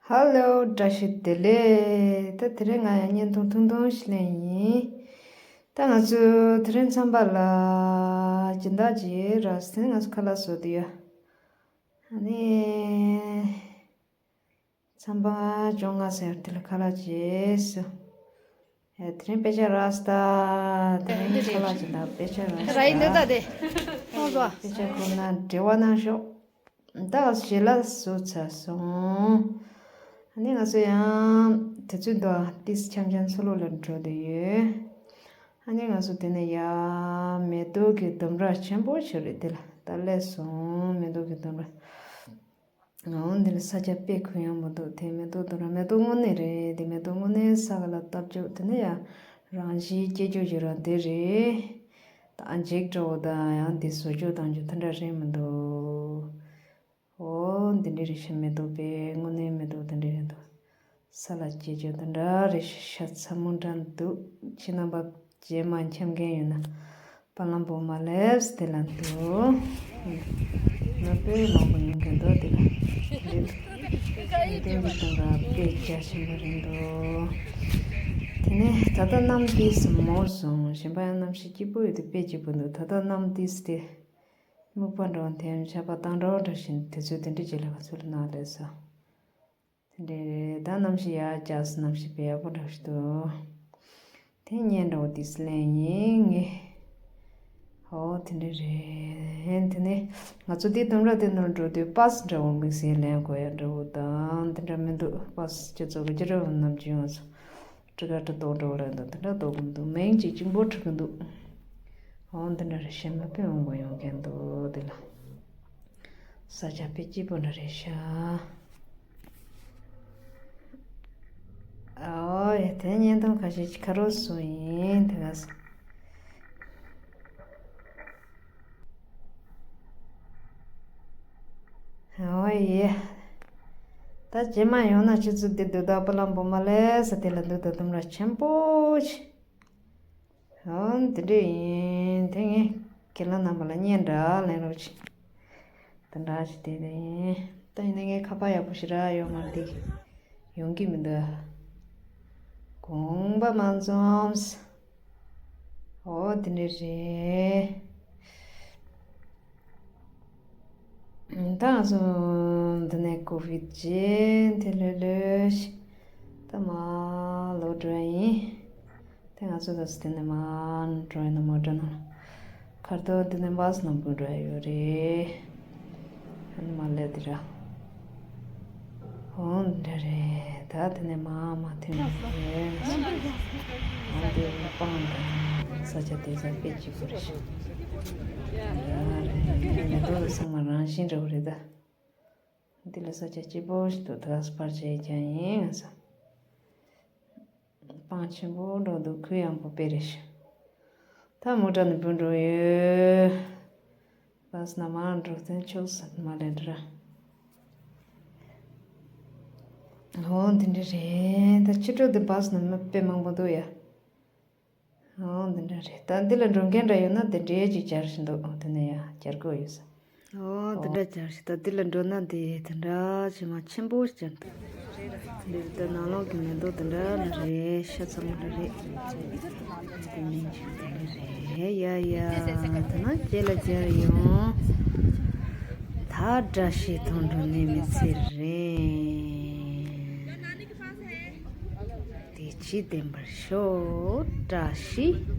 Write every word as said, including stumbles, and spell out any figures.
ཧ་ལོ། བཀྲ་ཤིས་བདེ་ལེགས། ད་དེ་རིང་ང་ཡང་བརྙན་ཐུང་ཐུང་ཐུང་ཞིག་ལེན་ཡིན། ད་ང་ཚོ་དེ་རིང་མཚམས་པ་ལ་སྦྱིན་བདག་ཅིག་རག་སོང་། ང་ཚོ་ཁ་ལག་བཟོ་དུས་ཡ། ཨ་ནི། མཚམས་པ་བཅོ་ལྔ་ཟེར་དེ་ལ་ཁ་ལག་བྱས་སོང་། ཨེ། དེ་རིང་དཔེ་ཆ་རག་སྟ། དེ་རིང་ཁ་ལག་བྱེད་ད་དཔེ་ཆ་རག་སྟ། ར་ཡིན་འདི་ད་དེ། ཁོང་ཚོ། དཔེ་ཆ་ཁོ་ན་འབྲེལ་བ་གནང་ཤོག་ད་ཞལ་ལག་བཟོ་ཚར་སོང་། ཨ་ནི་ང་ཚོ་ཡང་དུས་ཚོད་འདུག་ཏིས་འཆམ་འཆམ་མཚོ་ལྷོ་ལ་འགྲོ་འདོད་ཡོད། ཨ་ནི་ང་ཚོ་དེ་ནས་ཡ་མེ་ཏོག་གི་ལྡུམ་ར་ཆེན་པོ་ཞིག་རེད། དེ་ལ་ད་སླེབས་སོང་། མེ་ཏོག་གི་ལྡུམ་ར། འོ་འདི་ལ་ས་ཆ་དཔེ་གུ་ཡངས་པོ་འདུག་དེ་མེ་ཏོག་ལྡུམ་ར། མེ་ཏོག་དངོས་གནས་རེད། དེ་མེ་ཏོག་དངོས་གནས་ས་ག་ལ་བཏབ་ཆོག་དེ་ནས་ཡ་རང་བཞིན་སྐྱེ་རྒྱུ་ཞིག་རང་དེ་རེད། ད་འཇིགས་འདྲ་བོ་དང་ཡང་དེ་བཟོ་བཅོས་བཏང་རྒྱུ་དེ་འདྲ་རེད་མི་འདུག་འོ་འདི་འདྲ་རེད་ཤག་མེ་ཏོག་དཔེ་དངོས་གནས་མེ་ཏོག་དེ་འདྲ་རེད་འདུག་ས་ལ་སྐྱེ་རྒྱུ་དེ་འདྲ་རེད་ཤག་ཚ་མོ་འདྲ་འདུག་ཁྱེད་རྣམ་པ་རྗེས་མ་འཁྱམ་མཁན་ཡོད་ན། པ་ལམ་པོ་མ་ལེབས་དེ་ལ་འདུག་ང་དཔེ་མང་པོ་ཡོང་གི་འདུག་དེ་ལ་འདི་འདི་འདི་དང་ར་དཔེ་རྒྱ་ཆེན་པོ་རེད་འདུག་དེ་ནས་ད་ལྟ་གནམ་ཏིས་མོ་སོང་། གཞན་པ་ཡང་གནམ་གཤིས་སྐྱིད་པོ་ཡོད་དེ་དཔེ་སྐྱིད་པོ་འདུག་ད་ལྟ་གནམ་ཏིས་དེ་སྨུག་པ་འདྲ་བོ་འཐེན། ཆར་པ་བཏང་འདྲ་བོ་འདྲ་བཞིན་དུས་ཚོད་དེ་འདྲ་ཅིག་ལ་ང་ཚོ་ལ་ནག་ལས་སོང་། དེ་འདྲ་རེད། ད་གནམ་གཤིས་ཡག་ཅག་སོང་། གནམ་གཤིས་དཔེ་ཡག་པོ་འདྲ་ཞིག་འདུག་དེ་བརྙན་འདྲ་བོ་ཏིས་ལེན་ཡིན་ངས། ཨོ་དེ་འདྲ་རེད། དེ་ནས་ང་ཚོ་དེ་ལྡུམ་ར་དེ་ནང་འགྲོ་དུས་པཱས་འདྲ་བོ་དམིགས་བསལ་ལེན་དགོས་ཡ་འདྲ་བོ་དང་དེ་འདྲ་མི་འདུག་པཱས་སྤྱི་ཚོགས་ཀྱི་ཅི་འདྲ་བོ་ནམ་རྒྱུན་ང་ཚོ་ཊི་ཀེ་ཊི་ཏོག་འདྲ་བོ་ལེན་དང་དེ་འདྲ་ཏོག་གི་མི་འདུག་མིང་གཅིག་གཅིག་པོ་འབྲི་གི་འདུག་ཨོ་འདི་འདྲ་རེད། གཞན་མ་དཔེ་མང་པོ་ཡོང་མཁན་འདུག་དེ་ལ། ས་ཆ་དཔེ་སྐྱིད་པོ་འདྲ་རེད་ཤག་ཨོ་ཡ། དེ་བརྙན་ཐུང་ཁ་ཤས་ཅིག་ཁ་རོག་སོང་ཡིན་དེ་ག་ས། ཨོ་ཡ། ད་རྗེས་མ་ཡོང་ན་ཁྱེད་ཚོ་འདི་འདུག་ད་པ་ལམ་པོ་མ་ལེབས་དེ་ལ་འདུག་ད་ལྡུམ་ར་ཆེན་པོ་ཞིག་ཨང་། དེ་འདྲ་ཡིན། དེ་ངས་ཁྱེད་རང་རྣམ་པ་ལ་བརྙན་འདྲ་ལེན་རོགས་བྱེད། དེ་འདྲ་ཞིག་དེ་རེད། ད་ཡིན་ན་ངའི་ཁ་པར་ཡག་པོ་ཞིག་རག་ཡོད་མ་རེད། ཡོང་གི་མི་འདུག་དགོངས་པ་མ་འཛོམས། ཨོ་དེ་འདྲ་རེད། ད་ང་ཚོ་འདི་ནས་ཀོ་བིད་རྗེས་དེ་ལྷོད་ལྷོད་ཤིག་ད་མར་ལོག་འགྲོ་ཡ་ཡིན། དེ་ང་ཚོ་ད་དེ་ནས་མར་འགྲོ་ཡ་ན་མོ་ཊ་ནང་ཁར་ཐོག་དེ་ནས་བྷ་སི་ནང་བུད་འགྲོ་ཡ་ཡོད་རེད། ཨ་ནི་མར་སླེབས་དེ་ར། འོ་འདྲ་རེད། ད་དེ་ནས་མར་མར་ཐོན་ཡོད་རེད། འོ་དེ་སྤང་དང་ས་ཆ་དེ་ཚོ་དཔེ་སྐྱིད་པོ་རེད་ཤག་ཡ་རེད། མེ་ཏོག་ཚང་མ་རང་བཞིན་འདྲ་བོ་རེད་ད། འདི་ལ་ས་ཆ་སྐྱིད་པོ་ཞིག་འདུག་ད་ག་སེ་ཕར་བྱས་ཀྱང་ཡིན་ང་ཚོ། སྤང་ཆེན་པོ་འགྲོ་འདུག་གུ་ཡངས་པོ་དཔེ་རེད་ཤག་ད་མོ་ཊ་ནས་བུད་འགྲོ་ཡོད། བྷ་སི་ནང་མར་འགྲོ་དོན་ཆོག་ས་མ་རེད་འདྲ། འོ་འདི་འདྲ་རེད། ད་ཕྱི་དྲོ་འདི་བྷ་སི་ནང་མི་དཔེ་མང་པོ་འདུག་ཡ། འོ་འདི་འདྲ་རེད། ད་འདི་ལ་འགྲོ་མཁན་འདྲ་ཡོད་ན་དེ་འདྲའི་ཅིག་སྦྱར་བཞིན་འདུག་འོ་དེ་ནས་ཡ་སྦྱར་དགོས་ཡོད་ས། འོ་དེ་འདྲ་སྦྱར་ཞིག་ད་འདི་ལ་འགྲོ་ན་དེ་དེ་འདྲ་ཅིག་མ་ཆེན་པོ་སྦྱར་འདུག་འདིར་ད་ནང་ལོགས་ཀྱི་མེ་ཏོག་དེ་འདྲ་ནི་རེད། ཤ་ཚ་མོ་འདྲ་རེད། དེ་མིན་ཅིག་དེ་འདྲ་རེད། ཡ་ཡ། དེ་ན་རྗེས་ལ་མཇལ་ཡོང་། ད་བཀྲ་ཤིས་མཐོང་གྲོལ་ནས་མི་ཚེ་རིང་། བདེ་སྐྱིད་ལྡན་པར་ཤོག་བཀྲ་ཤིས།